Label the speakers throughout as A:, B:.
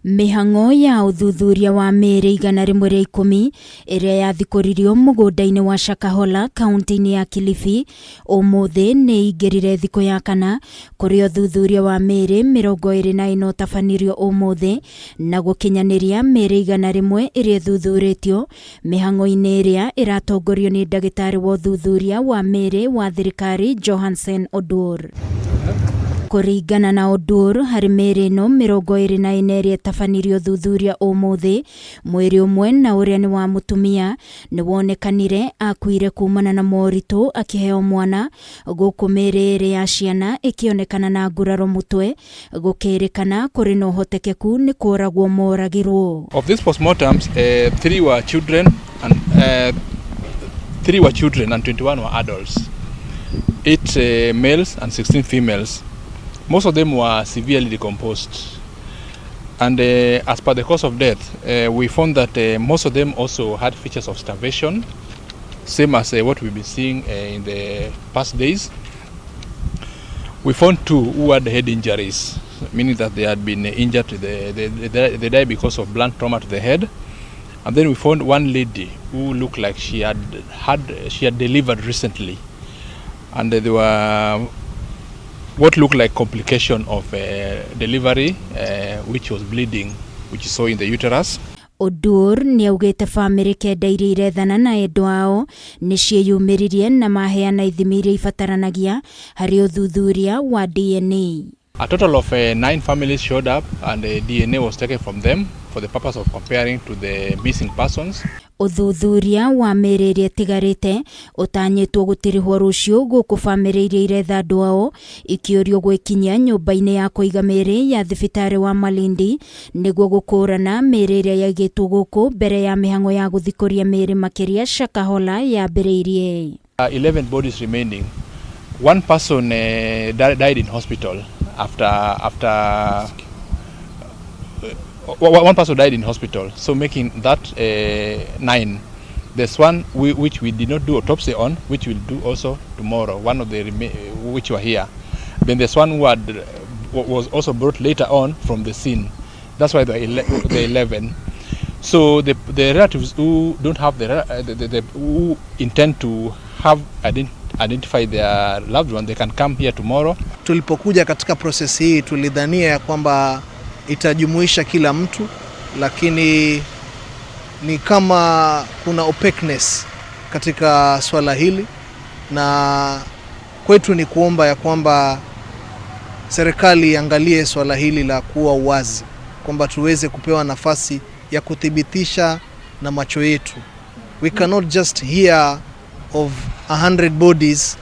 A: Mĩhang'o ya ũthuthuria wa mĩĩrĩ 110 ĩrĩa yathikũririo mũgũnda-inĩ wa Shakahola kaunti-inĩ ya Kilifi ũmũthĩ nĩ ĩingĩrire thikũ ya kana, kũrĩa ũthuthuria wa mĩĩrĩ 24 ũtabanirio ũmũthĩ na gũkinyanĩria mĩĩrĩ 100 ĩrĩa ĩthuthurĩtio mĩhang'o-inĩ ĩrĩa ĩratongorio nĩ ndagĩtarĩ wa ũthuthuria wa mĩĩrĩ wa thirikari Johansen Odur. Kũringana na Odur, harĩ mĩĩrĩ ĩno 24 ĩrĩa ĩtabanirio ũthuthuria ũmũthĩ, mwĩrĩ ũmwe na ũrĩa nĩ wa mũtumia nĩ wonekanire akuire kumana na moritũ akĩheo mwana, gũkũ mĩĩrĩ ĩrĩ ya ciana ĩkĩonekana na nguraro mũtwe, gũkĩrĩkana kũrĩ na ũhotekeku nĩ kũragwo moragirwo.
B: Of these postmortems, 3 were children and 21 were adults. 8 males and 16 females. Most of them were severely decomposed. And as per the cause of death, we found that most of them also had features of starvation, same as what we've been seeing in the past days. We found 2 who had head injuries, meaning that they had been injured, they died because of blunt trauma to the head. And then we found one lady who looked like she had delivered recently, and there were what looked like complication of delivery, which was bleeding, which you saw in the uterus.
A: Odur nĩ augĩte bamĩrĩ 9 iria irethana na endwa ao nĩ ciĩyumĩririe na maheana ithimi iria ibataranagia harĩ ũthuthuria wa DNA.
B: A total of 9 families showed up and the DNA was taken from them for the purpose of comparing to the missing persons.
A: Ũthuthuria wa mĩĩrĩ ĩrĩa ĩtigarĩte ũtanyĩtwo gũtirihwo rũciũ, gũkũ bamĩrĩ iria iretha andũ ao ikĩũrio gwĩkinyia nyũmba-inĩ ya kũiga mĩĩrĩ ya thibitarĩ wa Malindi nĩguo gũkũrana mĩĩrĩ ĩrĩa yaigĩtwo gũkũ mbere ya mĩhang'o ya gũthikũria mĩĩrĩ makĩria Shakahola yambĩrĩirie.
B: 11 bodies remaining. One person died in hospital after one person died in hospital, so making that 9. There's one which we did not do autopsy on, which we'll do also tomorrow, one of the which were here. Then there's one who was also brought later on from the scene. That's why the 11. So the relatives who don't have the who intend to have identify their loved one, they can come here tomorrow.
C: Tulipokuja katika process hii tulidhania ya kwamba itajumuisha kila mtu, lakini ni kama kuna opaqueness katika swala hili, na kwetu ni kuomba ya kwamba serikali iangalie swala hili la kuwa uwazi, kwamba tuweze kupewa nafasi ya kuthibitisha na macho yetu. We cannot just hear of 100 bodies,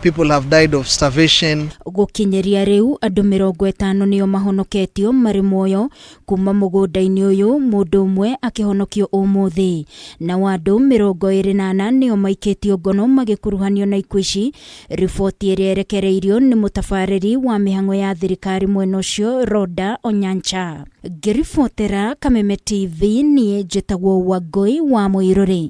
C: people have died of starvation.
A: Gũkinyĩria rĩu andũ 50 nĩo mahonoketio marĩ muoyo kuma mũgũnda-inĩ ũyũ, mũndũ ũmwe akĩhonokio ũmũthĩ, nao andũ 24 nĩo maikĩtio ngono magĩkuruhanio na ikuũ ici, riboti ĩrĩa ĩrekereirio nĩ mũtabarĩri wa mĩhang'o ya thirikari mwena ũcio Rhoda Onyancha. Ngĩribotera Kameme TV, niĩ njĩtagwo Wangũi wa Mũirũrĩ.